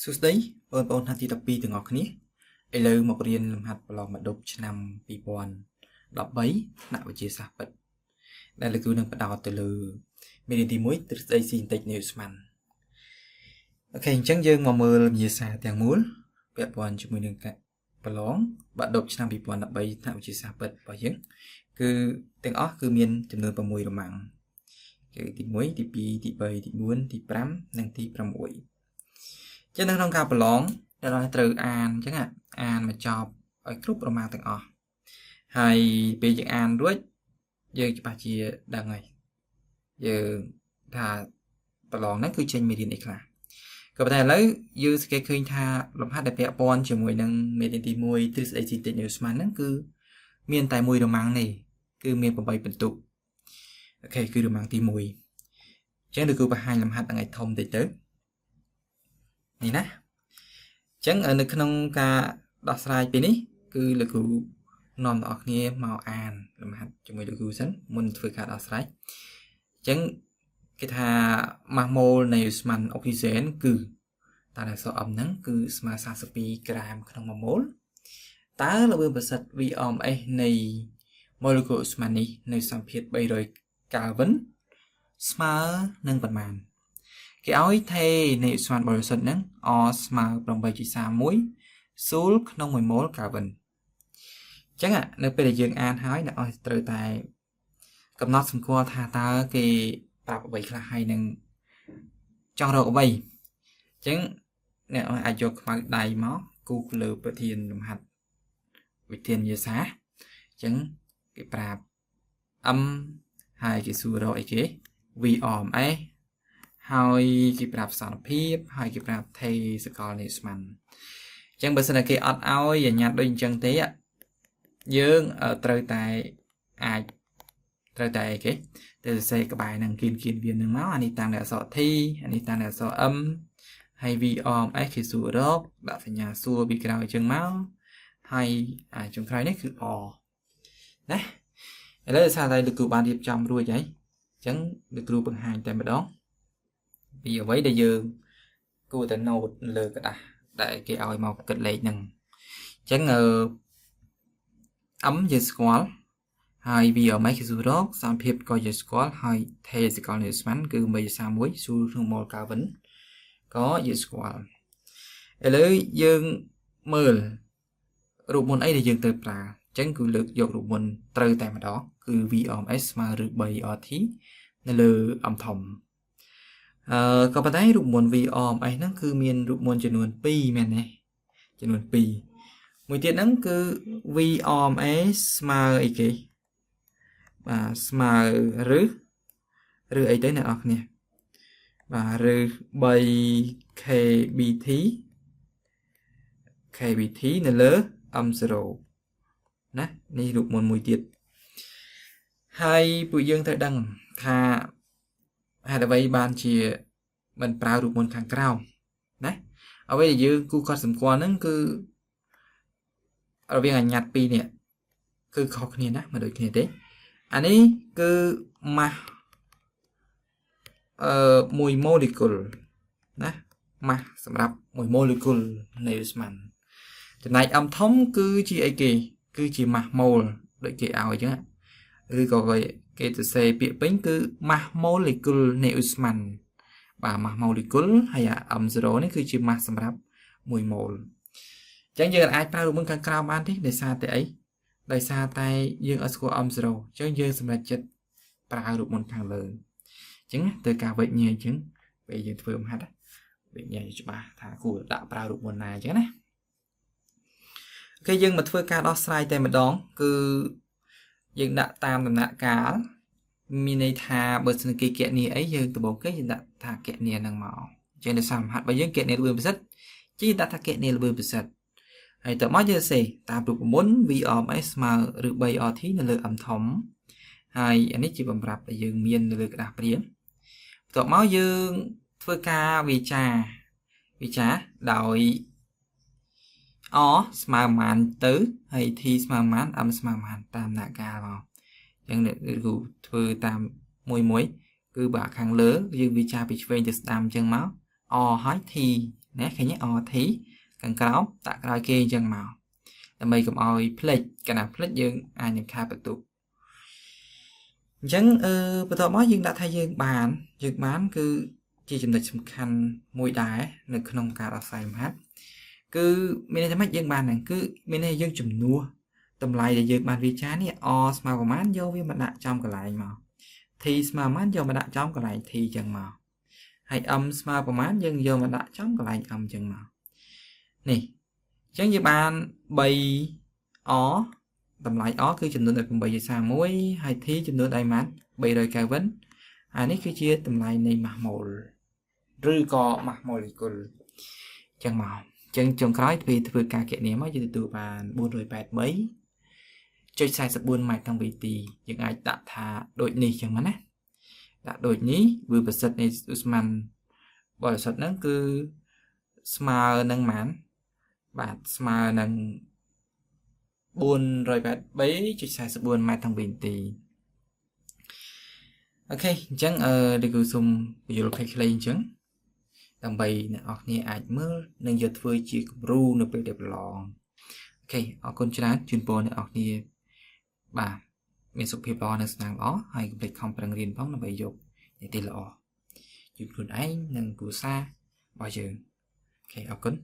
សួស្តីបងប្អូនថ្នាក់ទី12ទាំងអស់គ្នាឥឡូវមករៀនលំហាត់ប្រឡងម្ដុបឆ្នាំ2013ថ្នាក់វិទ្យាសាស្ត្រពិតដែលលោកគ្រូនឹងផ្ដោតទៅលើមេរៀនទី1ទ្រឹស្ដីស៊ីនតិចនៃឧស្ម័នអូខេអញ្ចឹងយើងមកមើលវិញ្ញាសាទាំងមូលពាក់ព័ន្ធជាមួយនឹងការប្រឡងបាក់ឌុបឆ្នាំ2013ថ្នាក់វិទ្យាសាស្ត្រពិតរបស់យើងគឺទាំងអស់គឺមានចំនួន6រម៉ាំងគឺទី1ទី2ទី3ទី4ទី5និងទី6ចឹងនៅក្នុងការប្រឡងអ្នកនរត្រូវអានអញ្ចឹងអានមកចប់ឲ្យគ្រប់ប្រមាណទាំងអស់ហើយពេលយើងអានរួចយើងច្បាស់ជាដឹងហើយយើងថាប្រឡងហ្នឹងគឺចេញមេរៀនអីខ្លះក៏ប៉ុន្តែឥឡូវយើងសង្កេតឃើញថាលំហាត់ដែលពាក់ព័ន្ធជាមួយនឹងមេរៀនទី1ទ្រឹស្ដីស៊ីតិចនៃឧស្ម័នហ្នឹងគឺមានតែមួយរម៉ាំងនេះគឺមាន8ពិន្ទុអូខេគឺរម៉ាំងទី1អញ្ចឹងលោកគ្រូបង្ហាញលំហាត់ថ្ងៃធំតិចទៅនេះណាអញ្ចឹងនៅក្នុងការដោះស្រាយពេលនេះគឺលោកគ្រូនាំអ្នកនរគ្នាមកអានលំហាត់ជាមួយលោកគ្រូសិនមុនធ្វើការដោះស្រាយអញ្ចឹងគេថាម៉ាស់ម៉ូលនៃឧស្ម័នអុកស៊ីសែនគឺតាអក្សរ M ហ្នឹងគឺស្មើ42ក្រាមក្នុង1ម៉ូលតើល្បឿនប្រសិទ្ធ VRMS នៃម៉ូលេគុលឧស្ម័ននេះនៅសម្ភារ300កាល់វិនស្មើនឹងប៉ុន្មានគេឲ្យថេនៃឧស្ម័នបរិសុទ្ធហ្នឹង O ស្មើ8.31ស៊ូលក្នុង1ម៉ូលកាល់វិនអញ្ចឹងនៅពេលដែលយើងអានហើយអ្នកអស់ត្រូវតែកំណត់សម្គាល់ថាតើគេប្រាប់អ្វីខ្លះហើយនឹងចង់រកអ្វីអញ្ចឹងអ្នកអាចយកខ្មៅដៃមកគូសលើប្រធានលំហាត់វិធានយាសាស្ត្រអញ្ចឹងគេប្រាប់ M ហើយគេសួររកអីគេ VRMS ហើយគេប្រាប់សន្និភាពហើយគេប្រាប់ថេសកលនៃឧស្ម័នអញ្ចឹងបើសិនតែគេអត់ឲ្យអញ្ញាតដូចអញ្ចឹងទេយើងត្រូវតែអាចត្រូវតែអីគេទៅសរសេរក្បែរនឹងគៀនគៀនវានឹងមកអានេះតាំងតែអក្សរ T អានេះតាំងតែអក្សរ M ហើយ VRMS គេសួររកដាក់សញ្ញាសួរពីក្រោយអញ្ចឹងមកហើយអាចុងក្រោយនេះគឺ O ណាឥឡូវដោយសារតែលោកគ្រូបានរៀបចំរួចហើយអញ្ចឹងលោកគ្រូបង្ហាញតែម្ដងពីអ្វីដែលយើងគួរតែ note លើក្រដាសដែលគេឲ្យមកគិតលេខហ្នឹងអញ្ចឹងអឺ M យើងស្គាល់ហើយ VRMS គេសួររកសន្និភាពក៏យើងស្គាល់ហើយ T សកលនៃឧស្ម័នគឺ1.31ស៊ូលក្នុងម៉ូលកាល់វិនក៏យើងស្គាល់ឥឡូវយើងមើលរូបមន្តអីដែលយើងត្រូវប្រើអញ្ចឹងគឺលើកយករូបមន្តត្រូវតែម្ដងគឺ VRMS ស្មើឬ 3RT នៅលើ M ធំអឺក៏ប៉ុន្តែរូបមន្ត VRMS ហ្នឹងគឺមានរូបមន្តចំនួន2មែនទេចំនួន2មួយទៀតហ្នឹងគឺ VRMS ស្មើអីគេបាទស្មើឬឬអីទៅអ្នកនរគ្នាបាទឬ 3KBT KBT នៅលើ M0 ណានេះរូបមន្តមួយទៀតហើយពួកយើងត្រូវដឹងថាហេតុអ្វីបានជាមិនប្រើរូបមន្តខាងក្រោមណាអ្វីដែលយើងគូកត់សម្គាល់ហ្នឹងគឺរវាងអញ្ញត្តិពីរនេះគឺខុសគ្នាណាមិនដូចគ្នាទេអានេះគឺម៉ាស់អឺមួយ molecule ណាម៉ាស់សម្រាប់មួយ molecule នៃឧស្ម័នចំណែក M ធំគឺជាអីគេគឺជាម៉ាស់ម៉ូលដូចគេឲ្យអញ្ចឹងឬក៏គេសរសេរពាក្យពេញគឺម៉ាស់ molecule នៃឧស្ម័នបាទម៉ាស់ molecule ហើយអា M0 នេះគឺជាម៉ាស់សម្រាប់1ម៉ូលអញ្ចឹងយើងអាចប្រើរូបមន្តខាងក្រោមបានទេដោយសារតែអីដោយសារតែយើងអត់ស្គាល់ M0 អញ្ចឹងយើងសម្រេចចិត្តប្រើរូបមន្តខាងលើអញ្ចឹងទៅការវិញ្ញាអញ្ចឹងពេលយើងធ្វើលំហាត់វិញ្ញាច្បាស់ថាគួរដាក់ប្រើរូបមន្តណាអញ្ចឹងណាអូខេយើងមកធ្វើការដោះស្រាយតែម្ដងគឺយើងដាក់តាមដំណាក់កាលមានន័យថាបើសិនគេគណនាអីយើងដំបូងគេយើងដាក់ថាគណនាហ្នឹងមកអញ្ចឹងដោយសារលំហាត់របស់យើងគណនាល្បឿនប្រសិទ្ធជាដាក់ថាគណនាល្បឿនប្រសិទ្ធហើយតមកយើងសេតាមរូបមន្ត VRMS ស្មើឬ 3RT នៅលើ M ធំហើយអានេះជាបំរាប់ដែលយើងមាននៅលើក្រដាសព្រាងបន្ទាប់មកយើងធ្វើការវាចាវាចាដោយ O ស្មើប៉ុន្មានទៅហើយ T ស្មើប៉ុន្មាន M ស្មើប៉ុន្មានតាមដំណាក់កាលមកអញ្ចឹងអ្នកគ្រូធ្វើតាមមួយមួយគឺបើខាងលើយើងវាចាពីឆ្វេងទៅស្ដាំអញ្ចឹងមក O ហើយ T ណាឃើញទេ RT ខាងក្រោមដាក់ក្រោយគេអញ្ចឹងមកដើម្បីកុំឲ្យភ្លេចកាលណាភ្លេចយើងអាចនឹងខាតបន្ទុកអញ្ចឹងអឺបន្ទាប់មកយើងដាក់ថាយើងបានយើងបានគឺជាចំណុចសំខាន់មួយដែរនៅក្នុងការដោះស្រាយលំហាត់គឺមានន័យថាម៉េចយើងបានហ្នឹងគឺមានន័យយើងជំនួសតម្លៃដែលយើងបានវាចានេះ R ស្មើប្រមាណយកវាមកដាក់ចំកន្លែងមក T ស្មើប្រមាណយកមកដាក់ចំកន្លែង T ចឹងមកហើយ M ស្មើប្រមាណយើងយកមកដាក់ចំកន្លែង M ចឹងមកនេះអញ្ចឹងយើងបាន 3 R តម្លៃ R គឺចំនួន18.31ហើយ T ចំនួនដៃម៉ាត់300 Kelvin អានេះគឺជាតម្លៃនៃម៉ាស់ម៉ូលឬក៏ម៉ាស់ម៉ូលេគុលចឹងមកចឹងចុងក្រោយពេលធ្វើការគណនាមកយើងទទួលបាន483.44ម៉ែត្រក្នុងវិទីយើងអាចដាក់ថាដូចនេះចឹងមកណាដាក់ដូចនេះវាប្រសិទ្ធនៃឧស្ម័នបរិសុទ្ធហ្នឹងគឺស្មើនឹងប៉ុន្មានបាទស្មើនឹង483.44ម៉ែត្រក្នុងវិនាទីOK អញ្ចឹងអឺនេះគឺសូមពន្យល់ខ្លីៗអញ្ចឹងដើម្បីអ្នកនរគ្នាអាចមើលនិងយកធ្វើជាគំរូនៅពេលដែលប្រឡង OK អរគុណច្រើនជូនពរអ្នកនរគ្នាបាទមានសុខភាពល្អនិងស្នាមល្អហើយកុំភ្លេចខំប្រឹងរៀនផងដើម្បីយកនិទ្ទេសល្អជូនខ្លួនឯងនិងគ្រួសាររបស់យើង OK អរគុណ។